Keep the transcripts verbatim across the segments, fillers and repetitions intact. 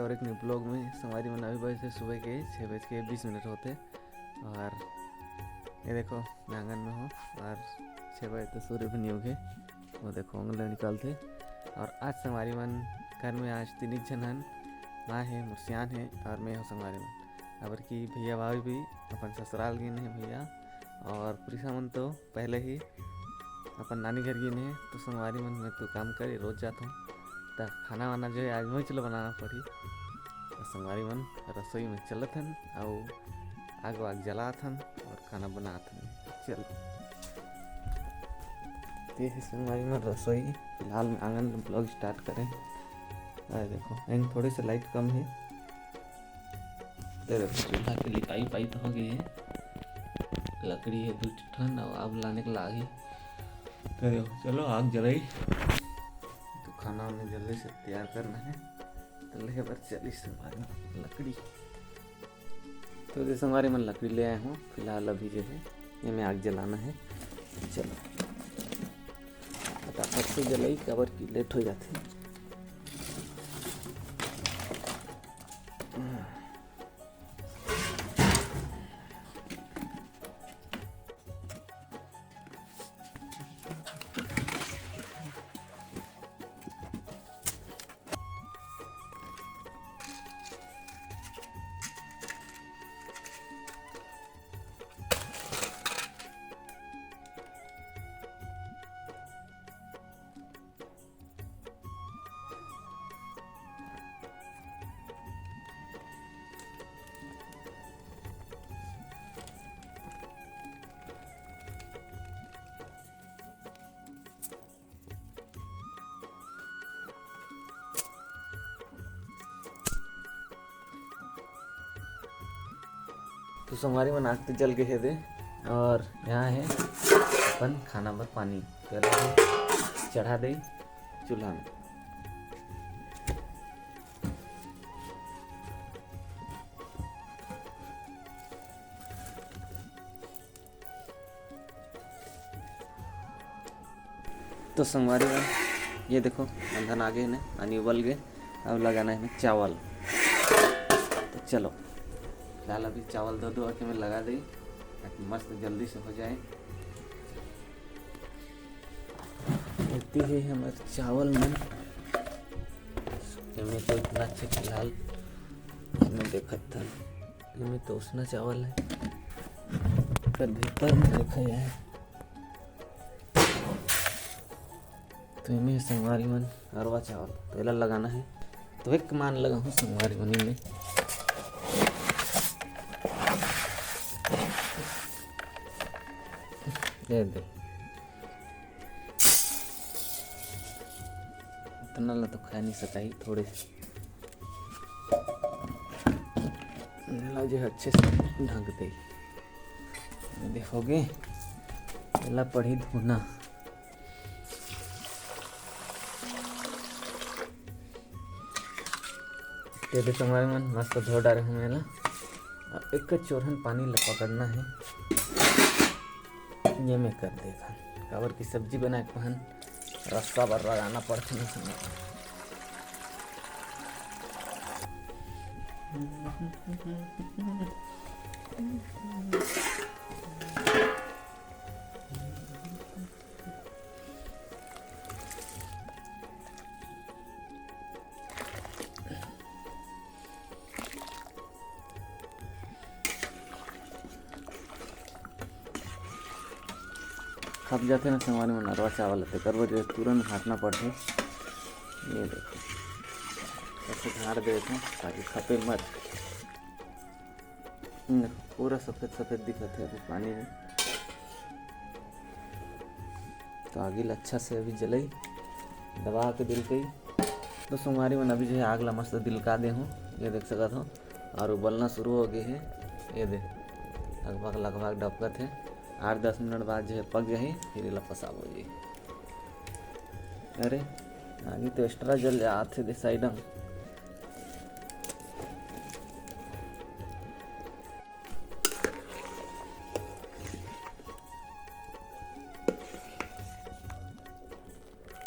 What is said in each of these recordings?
और एक new blog में संगवारी मन। अभी बजे सुबह के छः बज के बीस मिनट होथे और ये देखो, मैं आंगन में हूँ और छः बजे तो सूर्य भी नहीं उगे। वो देखो, आंगन ले निकलथे। और आज संगवारी मन, घर में आज तीन झन हन, माँ हे, मोर सियान हे और मैं हूँ संगवारी मन। काबर कि भैया भाभी भी अपन ससुराल गिन हे भैया, और प्रीसा मन तो पहले ही अपन नानी घर गिन हे। तो संगवारी मन, मैं तो काम करे रोज जात हूँ, त खाना वाना जो है आज मैं चलो बनाना पड़ी। तो संगवारी मन, रसोई में चलत हन, अउ आग वाग जलात हन और खाना बनात हन। चल, ये है संगवारी मन रसोई। फिलहाल मैं आंगन में ब्लॉग स्टार्ट करें। अरे देखो, एंग थोड़े से लाइट कम है। तो देखो, चूल्हा के लिपाई पाई तो हो गई है, लकड़ी है दू ठन, अब आग लाने के लागी। तो देखो, चलो आग जलाई, तो खाना हमें जल्दी से तैयार करना है। तो ले बर चली संगवारी लकड़ी। तो जैसे संगवारी मन लकड़ी ले आए हूँ, फिलहाल अभी जो है ये मैं आग जलाना है। चलो, फटाफट से जलाई, काबर कि लेट हो जाथे। तो संगवारी मन, आग तो जल गए हे दे, और यहाँ है अपन खाना बर पानी। तो एला भी चढ़ा दे चूल्हा में। तो संगवारी मन, ये देखो, अंधन आ गए ने, पानी उबल गए। अब लगाना है हमें चावल। तो चलो, फिलहाल अभी चावल धो धो के मैं लगा दी, ताकि मस्त जल्दी से हो जाए। इतनी है हमारे चावल मन। एमे तो इतना अच्छा फिलहाल मैं देखत था, एमे तो उसना चावल है, पर भीतर में देखा जाए तो एमे संगवारी मन अरवा चावल, तो एला लगाना है। तो एक मान लगा हूँ संगवारी मन में, ये दे। इतना ला तो खा नहीं सकाई, थोड़े से एला जो है अच्छे से ढक दे। ये देखोगे, एला पड़ी धोना। ते दे संगवारी मन, मस्त धो डारे हूँ मैं एला। अब एक चोरहन पानी ला पकड़ना है, ये मैं कर देगा, काबर की सब्जी बनाए पहन रस्सा बर लगाना पड़थे ना संगवारी। खप जाथे ना संगवारी मन अरवा चावल, तेकर वजह से तुरंत घाटना पड़थे। ये देखो, ऐसे घाट देथे ताकि खपे मत। हम्म, पूरा सफेद सफेद दिखत है अभी पानी में। तो आगी ला अच्छा से अभी जलाई, दबा के दिलकई। तो संगवारी मन, अभी जो है आग ला मस्त दिलका दे हूँ, ये देख सकत हो, और उबलना शुरू हो गए है। ये दे, लगभग लगभग डबकत है। आठ दस मिनट बाद जो है पक जाही, फिर एला पसाबो जी। अरे, आगी तो एक्स्ट्रा जल जात है दे साइड में।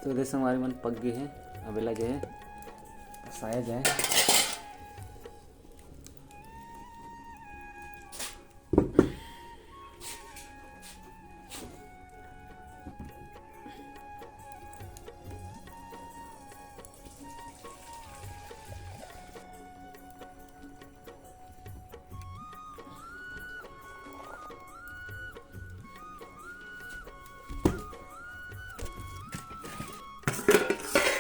तो दे संगवारी मन, पक गए हैं, अब एला जो है पसाया जाए।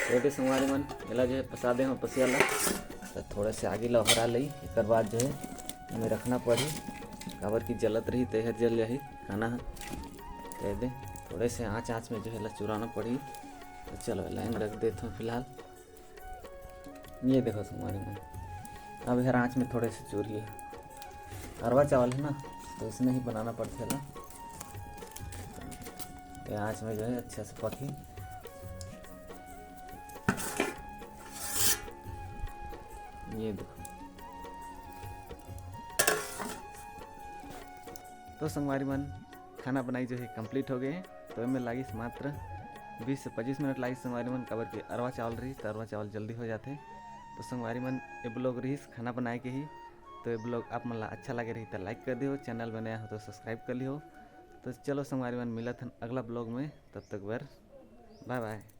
तो ये दे संगवारी मन, एला जो है पसा दे हम पसिया ला। तो थोड़ा से आगी ला ओहरा लई, एकर बाद जो है एमे रखना पड़ही, काबर कि जलत रही तो एहर जल जाही खाना ह। तो ये दे थोड़े से आँच आँच में जो है एला चुराना पड़ही। तो चलो एला एमे रख देथों फिलहाल। ये देखो संगवारी मन, अब एहर आँच में थोड़े से चुरही। अरवा चावल है ना, तो इसमें ही बनाना पड़थे ला। ये आँच में जो है अच्छा से पकही। ये देखो। तो संगवारी मन, खाना बनाई जो है complete हो गए। तो एमे लागिस मात्र बीस से पच्चीस मिनट लागिस संगवारी मन, काबर के अरवा चावल रहिस तो अरवा चावल जल्दी हो जाथे। तो संगवारी मन, ये vlog रहिस खाना बनाए के ही। तो ये vlog आप मन ला अच्छा लगे रही तो like कर दियो, channel में नया हो तो subscribe कर लियो। तो चलो संगवारी मन, मिलत हन अगला vlog में, तब तक बर bye bye।